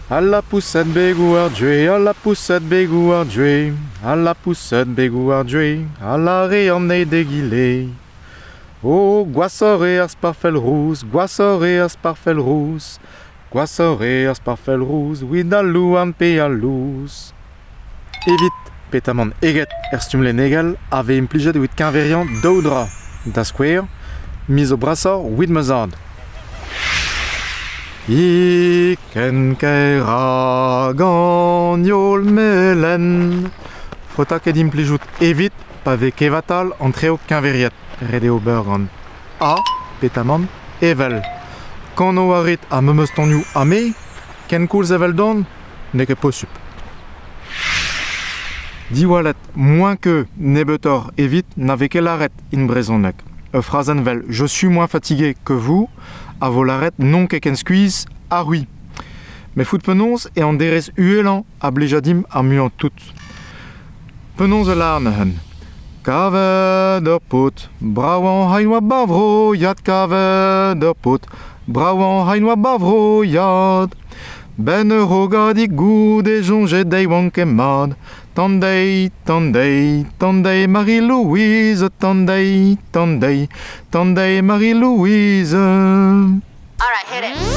Al lapoused begoù ar dre, al lapoused begoù ar dre, al lapoused begoù ar dre, a lâre an eil d'egile. O, gwashoc'h eo ar sparfell rous, gwashoc'h eo ar sparfell rous, gwashoc'h eo ar sparfell rous, 'wit al louarn pe al lous. Evit petamant eget er stumm lennegel a vez implijet evit keñveriañ daou dra, da skouer, me zo brasoc'h 'wit ma zad. I ken kaer hag an heol melen. Faota ket implijout evit pa vez kevatal an treo keñveriet. Ret eo ober gant a petamant evel. Kano a rit ar memes tonioù ha me, kenkoulz eveldon, n'eo ket posupl. Diwallet moins que nebeutoc'h evit na vez ket lâret in brezhoneg. Ur frazenn 'vel Je suis moins fatigué que vous a vo lâret n'on ket ken skuizh ha c'hwi. Met fout penaos eo an derez uhelañ a blija dimp ar muiañ tout. Penaos e lâr neuze? Kavet ur paotr, bravañ ha oa 'ba vroiad kavet ur paotr, bravañ ha oa 'ba vroiad. 'Benn ur rogadig goude 'soñje dezhi 'oan ket mat. Tan dezhi, tan dezhi, tan dezhi Marie-Louise, tan dezhi, tan dezhi, tan dezhi Marie-Louise. All right, hit it.